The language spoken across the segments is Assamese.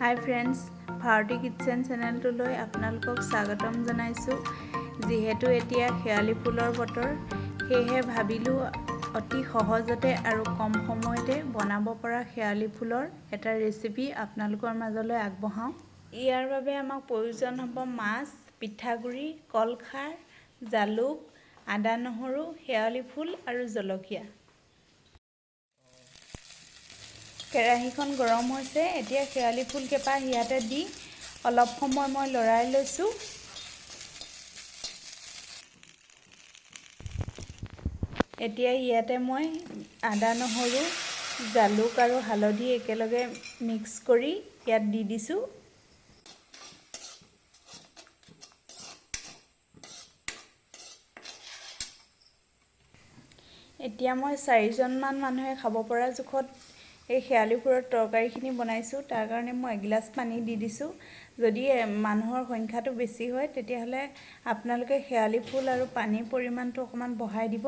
হাই ফ্ৰেণ্ডছ, ভাৰতী কিটচেন চেনেলটোলৈ আপোনালোকক স্বাগতম জনাইছোঁ। যিহেতু এতিয়া শেৱালি ফুলৰ বতৰ, সেয়েহে ভাবিলোঁ অতি সহজতে আৰু কম সময়তে বনাব পৰা শেৱালি ফুলৰ এটা ৰেচিপি আপোনালোকৰ মাজলৈ আগবঢ়াওঁ। ইয়াৰ বাবে আমাক প্ৰয়োজন হ'ব মাছ, পিঠাগুড়ি, কলখাৰ, জালুক, আদা নহৰু, শেৱালি ফুল আৰু জলকীয়া। কেৰাহীখন গৰম হৈছে। এতিয়া শেৱালি ফুল কেইপাহ ইয়াতে দি অলপ সময় মই লৰাই লৈছোঁ। এতিয়া ইয়াতে মই আদা নহৰু, জালুক আৰু হালধি একেলগে মিক্স কৰি ইয়াত দি দিছোঁ। এতিয়া মই চাৰিজনমান মানুহে খাব পৰা জোখত এই শেৱালি ফুলৰ তৰকাৰীখিনি বনাইছোঁ। তাৰ কাৰণে মই এগিলাচ পানী দি দিছোঁ। যদি মানুহৰ সংখ্যাটো বেছি হয়, তেতিয়াহ'লে আপোনালোকে শেৱালি ফুল আৰু পানীৰ পৰিমাণটো অকণমান বঢ়াই দিব।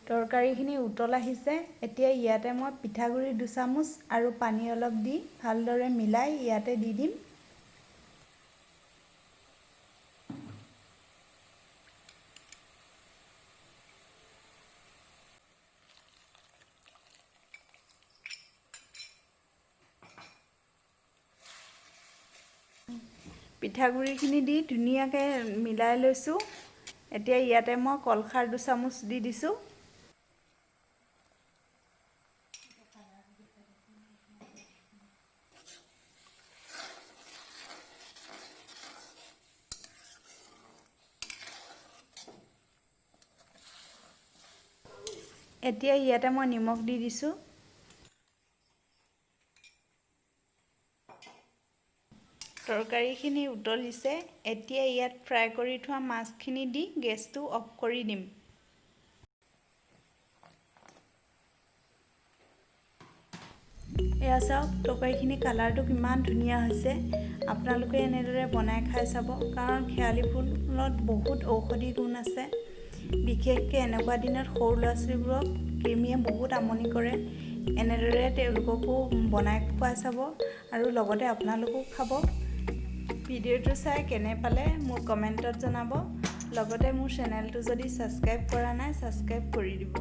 তৰকাৰীখিনি উতল আহিছে। এতিয়া ইয়াতে মই পিঠাগুড়ি 2 চামুচ আৰু পানী অলপ দি ভালদৰে মিলাই ইয়াতে দি দিম। পিঠাগুড়িখিনি দি ধুনীয়াকৈ মিলাই লৈছোঁ। এতিয়া ইয়াতে মই কলখাৰ 2 চামুচ দি দিছোঁ। এতিয়া ইয়াতে মই নিমখ দি দিছোঁ। তৰকাৰীখিনি উতলিছে। এতিয়া ইয়াত ফ্ৰাই কৰি থোৱা মাছখিনি দি গেছটো অফ কৰি দিম। এয়া চাওক, তৰকাৰীখিনি কালাৰটো কিমান ধুনীয়া হৈছে। আপোনালোকে এনেদৰে বনাই খাই চাব, কাৰণ শেৱালি ফুলত বহুত ঔষধি গুণ আছে। বিশেষকৈ এনেকুৱা দিনত সৰু ল'ৰা ছোৱালীবোৰক কৃমিয়ে বহুত আমনি কৰে। এনেদৰে তেওঁলোককো বনাই খুৱাই চাব আৰু লগতে আপোনালোকো খাব। ভিডিঅ'টো চাই কেনে পালে মোক কমেণ্টত জনাব। লগতে মোৰ চেনেলটো যদি ছাবস্ক্ৰাইব কৰা নাই, ছাবস্ক্ৰাইব কৰি দিব।